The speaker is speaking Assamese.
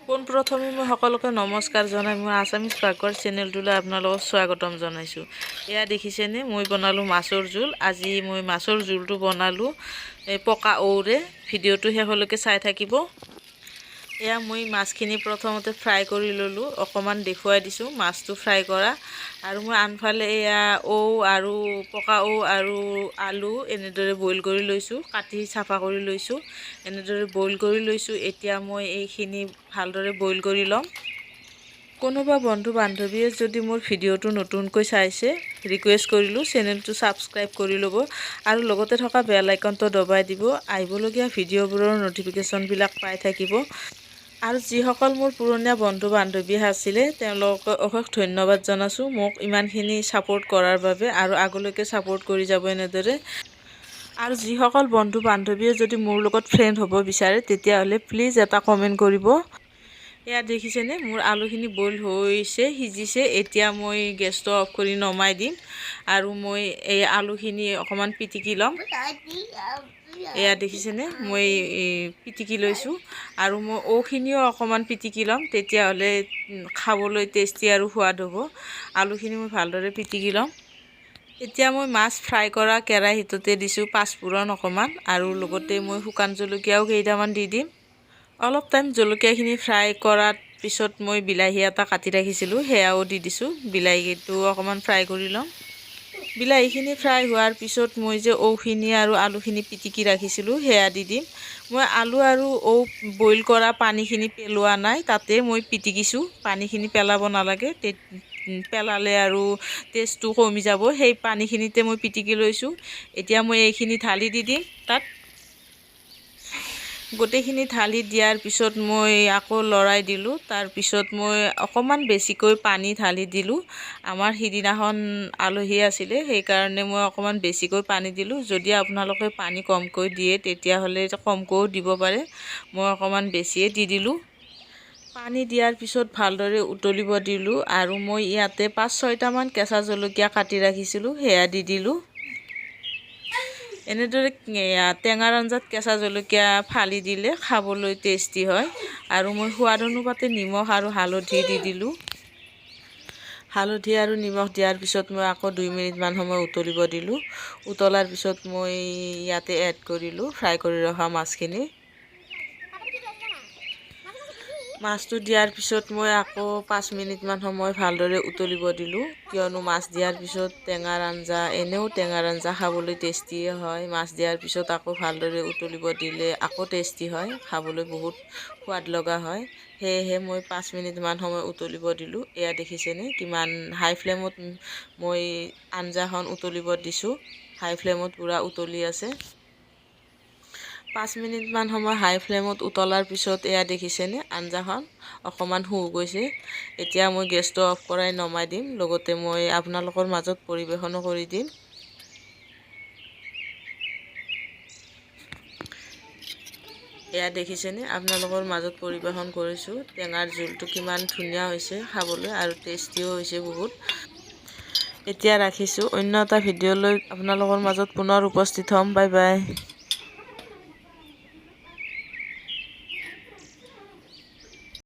পোনপ্ৰথমে মই সকলোকে নমস্কাৰ জনাই মই আছামিজ পাকঘৰ চেনেলটোলৈ আপোনালোকক স্বাগতম জনাইছোঁ। এয়া দেখিছেনে, মই বনালোঁ মাছৰ জোল। আজি মই মাছৰ জোলটো বনালোঁ এই পকা ঔৰে। ভিডিঅ'টো শেষলৈকে চাই থাকিব। এয়া মই মাছখিনি প্ৰথমতে ফ্ৰাই কৰি ল'লোঁ। অকণমান দেখুৱাই দিছোঁ মাছটো ফ্ৰাই কৰা। আৰু মই আনফালে এয়া ঔ আৰু পকা ঔ আৰু আলু এনেদৰে বইল কৰি লৈছোঁ, কাটি চাফা কৰি লৈছোঁ, এনেদৰে বইল কৰি লৈছোঁ। এতিয়া মই এইখিনি ভালদৰে বইল কৰি ল'ম। কোনোবা বন্ধু বান্ধৱীয়ে যদি মোৰ ভিডিঅ'টো নতুনকৈ চাইছে, ৰিকুৱেষ্ট কৰিলোঁ, চেনেলটো ছাবস্ক্ৰাইব কৰি ল'ব আৰু লগতে থকা বেল আইকনটো দবাই দিব। আহিবলগীয়া ভিডিঅ'বোৰৰ ন'টিফিকেশ্যনবিলাক পাই থাকিব। আৰু যিসকল মোৰ পুৰণীয়া বন্ধু বান্ধৱী আছিলে, তেওঁলোকক অশেষ ধন্যবাদ জনাইছোঁ মোক ইমানখিনি ছাপোৰ্ট কৰাৰ বাবে আৰু আগলৈকে ছাপোৰ্ট কৰি যাব এনেদৰে। আৰু যিসকল বন্ধু বান্ধৱীয়ে যদি মোৰ লগত ফ্ৰেণ্ড হ'ব বিচাৰে, তেতিয়াহ'লে প্লিজ এটা কমেণ্ট কৰিব। এয়া দেখিছেনে, মোৰ আলুখিনি বইল হৈছে, সিজিছে। এতিয়া মই গেছটো অফ কৰি নমাই দিম আৰু মই এই আলুখিনি অকণমান পিটিকি ল'ম। এয়া দেখিছেনে, মই পিটিকি লৈছোঁ আৰু মই ঔখিনিও অকণমান পিটিকি ল'ম। তেতিয়াহ'লে খাবলৈ টেষ্টি আৰু সোৱাদ হ'ব। আলুখিনি মই ভালদৰে পিটিকি ল'ম। এতিয়া মই মাছ ফ্ৰাই কৰা কেৰাহীটোতে দিছোঁ পাঁচফোৰণ অকণমান আৰু লগতে মই শুকান জলকীয়াও কেইটামান দি দিম। অলপ টাইম জলকীয়াখিনি ফ্ৰাই কৰাৰ পিছত মই বিলাহী এটা কাটি ৰাখিছিলোঁ, সেয়াও দি দিছোঁ। বিলাহীটো অকণমান ফ্ৰাই কৰি ল'ম। বিলাহীখিনি ফ্ৰাই হোৱাৰ পিছত মই যে ঔখিনি আৰু আলুখিনি পিটিকি ৰাখিছিলোঁ, সেয়া দি দিম। মই আলু আৰু ঔ বইল কৰা পানীখিনি পেলোৱা নাই, তাতে মই পিটিকিছোঁ। পানীখিনি পেলাব নালাগে, পেলালে আৰু টেষ্টটো কমি যাব। সেই পানীখিনিতে মই পিটিকি লৈছোঁ। এতিয়া মই এইখিনি ঢালি দি দিম তাত। গোটেইখিনি ঢালি দিয়াৰ পিছত মই আকৌ লৰাই দিলোঁ। তাৰপিছত মই অকণমান বেছিকৈ পানী ঢালি দিলোঁ। আমাৰ সিদিনাখন আলহী আছিলে, সেইকাৰণে মই অকণমান বেছিকৈ পানী দিলোঁ। যদি আপোনালোকে পানী কমকৈ দিয়ে, তেতিয়াহ'লে কমকৈও দিব পাৰে। মই অকণমান বেছিয়ে দি দিলোঁ। পানী দিয়াৰ পিছত ভালদৰে উতলিব দিলোঁ আৰু মই ইয়াতে পাঁচ ছয়টামান কেঁচা জলকীয়া কাটি ৰাখিছিলোঁ, সেয়া দি দিলোঁ। এনেদৰে টেঙাৰ আঞ্জাত কেঁচা জলকীয়া ফালি দিলে খাবলৈ টেষ্টি হয়। আৰু মই সোৱাদ অনুপাতে নিমখ আৰু হালধি দি দিলোঁ। হালধি আৰু নিমখ দিয়াৰ পিছত মই আকৌ 2 মিনিটমান সময় উতলিব দিলোঁ। উতলাৰ পিছত মই ইয়াতে এড কৰিলোঁ ফ্ৰাই কৰি ৰখা মাছখিনি। মাছটো দিয়াৰ পিছত মই আকৌ 5 মিনিটমান সময় ভালদৰে উতলিব দিলোঁ। কিয়নো মাছ দিয়াৰ পিছত টেঙাৰ আঞ্জা, এনেও টেঙাৰ আঞ্জা খাবলৈ টেষ্টিয়ে হয়। মাছ দিয়াৰ পিছত আকৌ ভালদৰে উতলিব দিলে আকৌ টেষ্টি হয়, খাবলৈ বহুত সোৱাদ লগা হয়। সেয়েহে মই 5 মিনিটমান সময় উতলিব দিলোঁ। এয়া দেখিছেনে, কিমান হাই ফ্লেমত মই আঞ্জাখন উতলিব দিছোঁ। হাই ফ্লেমত পূৰা উতলি আছে। 5 মিনিটমান সময় হাই ফ্লেমত উতলাৰ পিছত এয়া দেখিছেনে, আঞ্জাখন অকণমান শুহ গৈছে। এতিয়া মই গেছটো অফ কৰাই নমাই দিম। লগতে মই আপোনালোকৰ মাজত পৰিৱেশনো কৰি দিম। এয়া দেখিছেনে, আপোনালোকৰ মাজত পৰিৱেশন কৰিছোঁ। টেঙাৰ জোলটো কিমান ধুনীয়া হৈছে খাবলৈ আৰু টেষ্টিও হৈছে বহুত। এতিয়া ৰাখিছোঁ। অন্য এটা ভিডিঅ' লৈ আপোনালোকৰ মাজত পুনৰ উপস্থিত হ'ম। Bye bye.